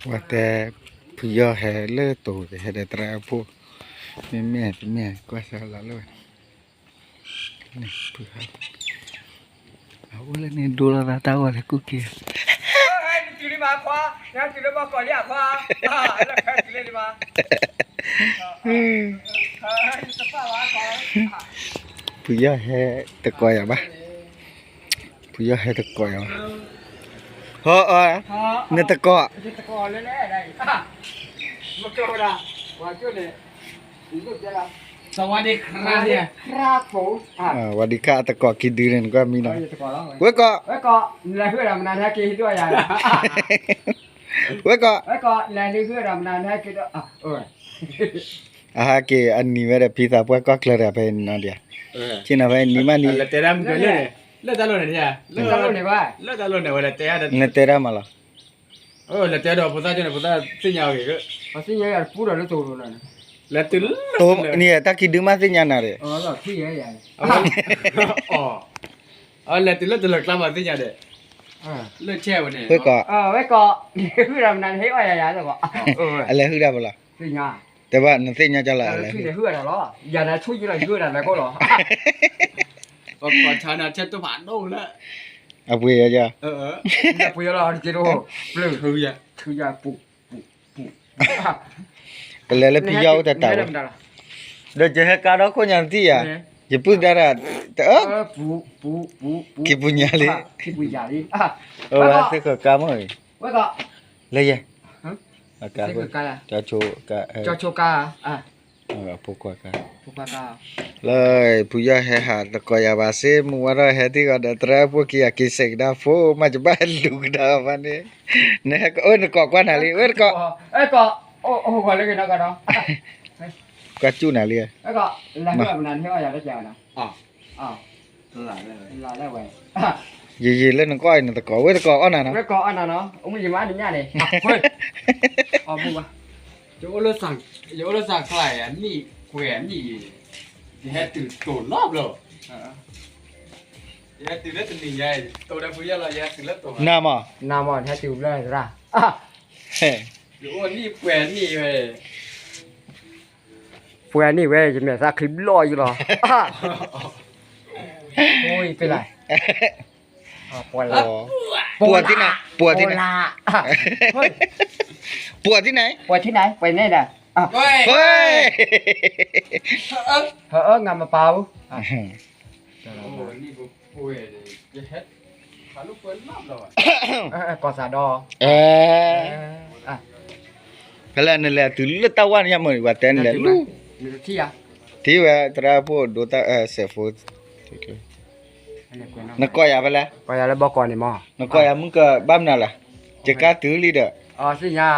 ဝဲတဲ ဖုယီၢ်ဟဲလၢတိၤ ကဟဲဒီးသရၣ်ဖိ, မ့မ့ၢ်တမ့ၢ် ကွၢ်စၢ်လီၤလၢဝဲ, အအိၣ်လၢန့ၣ်ဒိလီၤသးတၢ်ဂီၤလၢကူၣ်က့ၤ ဖုယီၢ်ဟဲတကိးယၤဘၣ်, ဖုယီၢ်ဟဲတကိးယၤဘၣ်, ဟီအီ, နတကိး, ဝါဒံခါတကိးခံဒုန့ၣ် နကွၢ်မံနီၤ, ဝဲကိး, ဝဲကိး, အဟးက့ၤအနံၤဝဲဒီးဖံသးပှၢ်ကွၢ်ကျၢၤဒီးဖဲနၤဒံး, ဆ့ၣ်နီၤဖဲနံၤမးနံၤ, လၢတဲဒၣ်မုၢ်ကလၢာ်န့ၣ်, လၢတၢ်လိၣ်န့ၣ်ဒံး, လၢတၢ်လိၣ်န့ၣ်ဝဲလၢတဲ, နတဲဒၣ်မးလီၤ, လၢတဲဒီးဖိသၣ်ကၠိန့ၣ် ဖိသၣ်သ့ၣ်ညါဂ့ၤ, လၢတုၤလၢ, တၢ်ခံဒုမးသ့ၣ်ညါနၤဒီး, လၢတုၤလၢတလၢာ်ကျါမးသ့ၣ်ညါဒီး, လၢဆဲဝဲန့ၣ်, ဝဲကိး, အလဲၤဟုၣ်ဒၣ်ပလီၤ, တဲဘၣ်နသ့ၣ်ညါကၠီလီၤ, အပှ့ၤယၤ, ပလဲၤလၢဖံယီၢ်အိၣ်တၢ်တၢ်ဝဲ, ဒီးယဟဲကါဒီခိၣ်ညါတထံၣ်ယၤ, ယပုၢ်ဒါဒၣ်, ခံပူၤညါလံ, အဝဲသ့ၣ်ဃၢၤကါမ့ၢ်, လၢယဲ, ကါ, ကါ, ဖိခွါကါ, လၢဖုယီၢ်ဟဲဟးတကိးယၤဘၣ်စ့ၢ် မုၢ်ဝါထီၣ်ဟဲထံၣ်ဂီၤဒီး သရၣ်ဖိခံဂၤက့ၤစဲးကဒါဖိ မ့ၢ်ယဘၣ်ဟဲလူၤကဒါဘၣ်န့ၣ်, နဟဲကအိၣ်နကိးကွၢ်နၤလံ ဝဲတကိး, ကွၢ်စူၣ်နၤလံ, ယယံာ်လၢနကအီၣ်အံၤနတကိး ဝဲတကိးအီၣ်နၤနီၤ, ယအိၣ်လၢစၢ်ချါအံၤ အနံၣ်ကွဲၤအနံၣ်အံၤ, ယဟဲတုၤတိၤနီတဘျီ, ယဟဲတုၤလၢတနံၤညါအံၤ တိၤဒီးဖုယီၢ်လီၤ ယဟဲတုၤလၢတိၤ, နၤမး, နၤမး နဟဲတုၤဘျီသရၣ်, ယအိၣ်နံၣ်ကွဲၤနံၣ်ဝဲ ပှဲၤနံၣ်ဝဲ ယမဲာ်သၣ်ချံဘျီၣ်ယလီၤ, အိၣ်အံၤပ့လၢ်, ပှၤလၢ, ပှၤထံၣ်နၤ, ပှၤထံၣ်နၤ, ပှၤထံၣ်နၤ, ပှၤထံၣ်နၤ, ပှၤထံၣ်နၤ, ဟၢအၢ ငါမပာ်ဘူး, ကီၢ်သးဒီး, ဖဲလဲၣ်နလဲၤတုၤလၢတၢ်ဝါန့ၣ်ညါမ့ၢ် ပှၤတဲနလဲၤလၢ, ထံၣ်ဝဲသရၣ်ဖိဒိတၢ်စဲးဖိ, နကိးယၤဖဲလဲၣ်, နကိးယၤမုၢ်ကဘၣ်မနုၤလဲၣ်, ယကါတုၤလံဒီး, သ့ၣ်ညါ,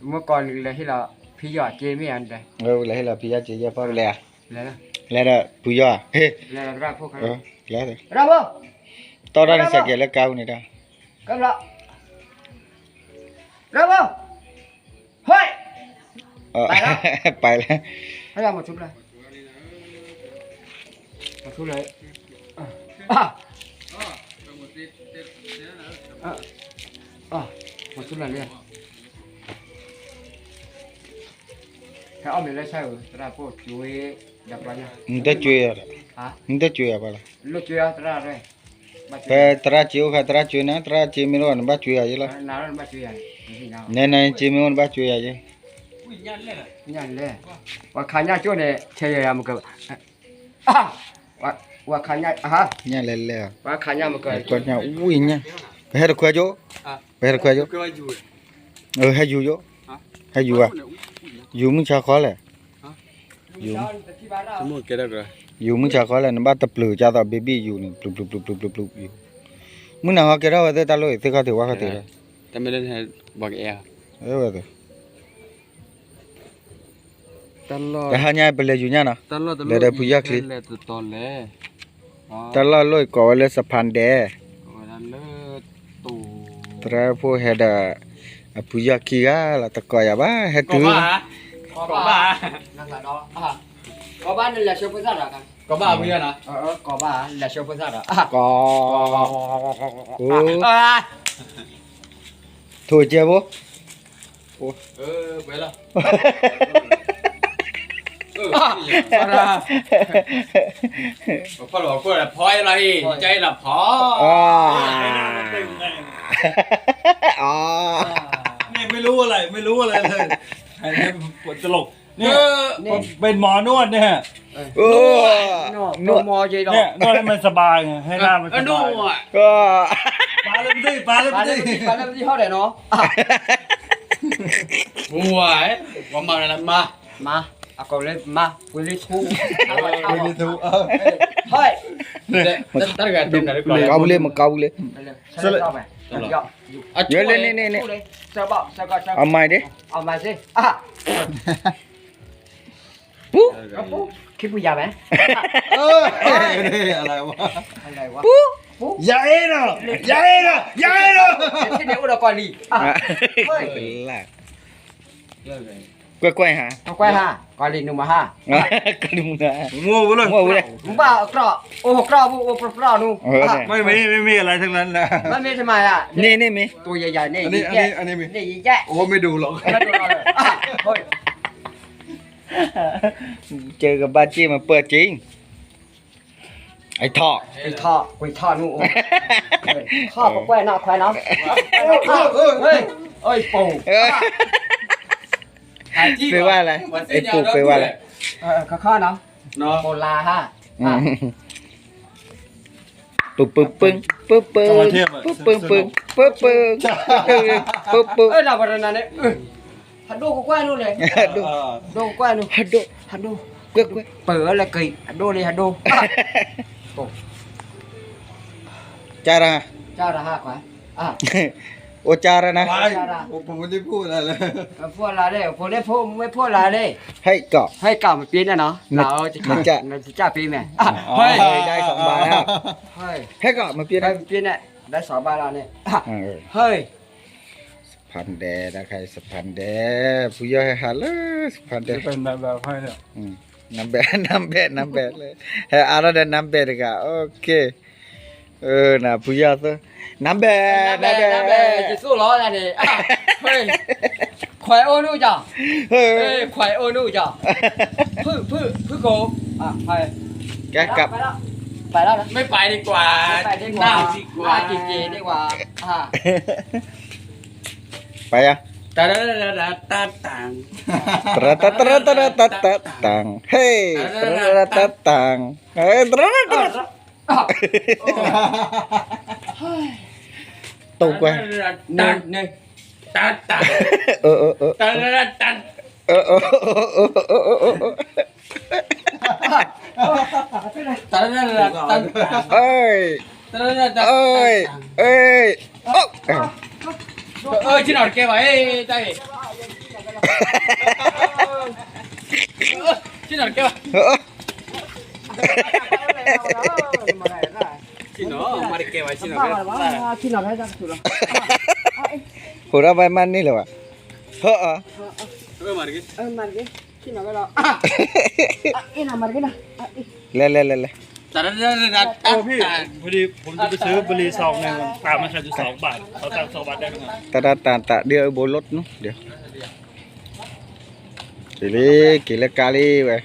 မုၢ်ကီၢ်နလဲၤဟ့ၣ်လီၤဖံယီၢ်က့မ့ၢ်ဧါ, လဲၤဟ့ၣ်လီၤဖံယီၢ်က့ယဲၢ်ဖီလဲၣ်, လဲၤဒီးဖုယီၢ်, လဲၤ, တီၢ်တၢ်န့ၣ်စဲးကဲးလၢကါပူၤန့ၣ်တၢ် ပလဲၣ်, နတၢ်ကွဲယၤ, နတၢ်ကွဲယၤဘၣ်လီၤ, ဖဲသရၣ်က့အိၣ်ခါ သရၣ်ကွဲနၤ သရၣ်က့မ့ၢ်တအိၣ် နဘၣ်ကွဲယၤယဲလီၤ, နဲနက့မ့ၢ်အိၣ် နဘၣ်ကွဲယၤယဲ, ပှၤခးညၣ်ကၠိန့ၣ် ဆဲးယၤယၤမက, ပှၤခးညၣ်, ညၣ်လဲၤလဲၤ, ပှၤခးညၣ်မက, ဝံၣ်ညၣ်, ပဟဲတခွဲကၠိ, ပဟဲတခွဲကၠိ, ဟဲယူၤယိ, ဟဲယူၤဘၣ်, ယူၤမုၢ်ဆါခီလဲၣ်, ယူၤမုၢ်ဆါခီလဲၣ် နဘၣ်တပျုာ်ကၢ်သိး baby ယူၤန့ၣ် ပျုာ်ပျုာ်ပျုာ်ပျုာ်ပျုာ်ပျုာ်, မုၢ်နၤဟီကဲထီၣ်ဝဲသ့ၣ်တၢ်လိၣ်အံၤ သ့ၣ်ခီၣ်ထံးဝၣ်ခီၣ်ထံးလီၤ, ဝဲသ့ၣ် တဟါညါပလဲၤယူၤညၣ်နီၤ, လဲၤဒီးဖုယီၢ်ချံ, တၢ်လီၢ်လိၣ်အံၤကိးဝဲလၢ စဖၣ်ဒဲး, သရၣ်ဖိဟဲဒီး အဖုယီၢ်ခံဂၤလီၤ တကိးယၤဘၣ် ဟဲတုၤ, ကိးဘၣ်နလဲၤဆှၢဖိသၣ်ဒီး, ကိးဘၣ်အဖုယီၢ်နီၤ, ကိးဘၣ်လဲၤဆှၢဖိသၣ်ဒီး, ကိး, ထိၣ်ကဲဖိ ပှဲၤလီၤ. ဖီလီၤ ဖီလီၤ ဖီလီၤ ဖီ ไม่รู้อะไร ไม่รู้อะไรเลย ตลก เนี่ย เป็นหมอนวดเนี่ย เออ นวด นวด นวดให้มันสบายไง ให้หน้ามันสบาย ก็ ปาเลยพี่ ปาเลยพี่ ปาเลยพี่ เท่าไหร่เนาะ ဝဲ ဝဲမၤနၤမၤ မၤ အကောင်လဲမၤ ဝံလီထူ ဝံလီထူ ဟဲ့ တၢ်တဂၤ မ့ၢ်ကဝ်လံ မ့ၢ်ကဝ်လံ ဆဲးလီၤပဲ ဆဲးလီၤ အမဲာ်ဒ် အမဲာ်ဒ် ပူ ပူ ခံပူၤယၤမဲ อะไรวะ อะไรวะ ပူ ပူ ယၤအဲၣ်ဒီး ယၤအဲၣ်ဒီး ယၤအဲၣ်ဒီး ဖြစ်နေဦးတော့ကော်လီ ကွဲကွဲဟါ ကွဲကွဲဟါ ကွာလီနုမဟါ ကွာလီနုမဟါ မ့ၢ်ဝဲလဲၣ် မ့ၢ်အကြၢး အိၣ်ကြၢးဘူး အိၣ်ကြၢးနု မ့ၢ် မ့ၢ် မ့ၢ် မ့ၢ် อะไรทั้งนั้นนะ မ့ၢ် မ့ၢ် ทำไมอ่ะ န့ၣ် န့ၣ် မ့ၢ် ตัวใหญ่ๆ นี่ อันนี้ อันนี้ นี่ แย่ โอ้ ไม่ดูหรอก ไม่ดูหรอก เฮ้ย เจอกับบ้าจี้มาเปิดจริง ไอ้ท่อ ไอ้ท่อ ကွံာ်ထီၣ်နု ထီၣ်ပကွဲၢ်နီၢ်ခွဲးနီၢ် ဟဲ့ အိၣ်ပူၤ ပ့ၤဝဲလဲၣ် အိၣ်ပူၤပ့ၤဝဲလဲၣ် ခီခီနီၢ် ပူၤလါဟါ ပူၤပူၤပူၤ ပူၤပူၤပူၤ ပူၤပူၤပူၤ ပူၤပူၤ ပူၤပူၤ ဟဒိၣ်ကကွၢ်နုလဲၣ် ဟဒိၣ် ဟဒိၣ်ကကွၢ်နု ဟဒိၣ် ဟဒိၣ် ကွဲၢ်ကွဲၢ် ပၢၤလၢက့ၤ ဟဒိၣ်လံ ဟဒိၣ် ကၢ်ရဟါ ကၢ်ရဟါကွၢ် အိၣ်ကၢ်ရနၤ ဖှိၣ်လါလဲၣ် ဖှိၣ်လါလဲၣ် ဟဲကီး ဟဲကီး မပ့ၤန့ၣ်နီၤ မကၢ် မကၢ်ပ့ၤမဲာ် ဟဲကီး မပ့ၤန့ၣ် မပ့ၤန့ၣ် လၢစီၤဘၣ်လီၤန့ၣ် ဟဲ စဖၣ်ဒဲ တၢ်ခါအံၤ စဖၣ်ဒဲ ဖုယီၢ်ဟဲဟးလၢ စဖၣ်ဒဲ နမ်ဘဲ နမ်ဘဲ နမ်ဘဲ ဟဲအါထီၣ်ဒီး နမ်ဘဲတဂၤ OK နဖုယီၢ်သၢ နမ်ဘဲ နမ်ဘဲ နမ်ဘဲ ယသိၣ်လီၤန့ၣ် ခွဲးအိၣ်နုာ်ကီး ခွဲးအိၣ်နုာ်ကီး ဖု ဖု ဖုကိး ကဲကပ် ไปแล้ว ไม่ไปดีกว่า ไม่ไปดีกว่า นั่งดีกว่า นั่งกินเจดีกว่า ไปยัง ตะระระระระตะตัง ตะระตะตะระตะระตะตัง เฮ้ย ตะระระระตะตัง เฮ้ย ตะระระระตะระ ตกไป หนึ่ง หนึ่ง ตะตัง เออ เออ เออ ตะระระระตัง เออ เออ เออ เออ เออ เออ เออ ตะระระระตัง เอ้ย ตะระระระตัง เอ้ย เอ้ย โอ้ เออ ชิโนแกว่ะ เอ้ย ตาย เออ ชิโนแกว่ะ เออ ชิโน มาแกว่ะ ชิโน ဟိုတော့ဘဲမန်းန့ၣ်လၢၤဘၣ် ဟိအ เออ มาแก เออ มาแก ชิโน ก็รอ เออ มาแกนะ လဲၤလဲၤလဲၤလဲၤ ตะระระระระตัง โอ้พี่ พอดีผมจะไปซื้อบะหมี่ซองหนึ่ง ตามราคาอยู่สองบาท เขาสั่งสองบาทได้ไหมครับ တၢ်တၢ်တၢ်တၢ် ဒီးဘိလၢနုာ်ဒီး က့ၤလံ က့ၤလၢကါလံဝဲ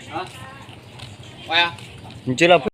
မ့ၢ်က့ၤလီၤ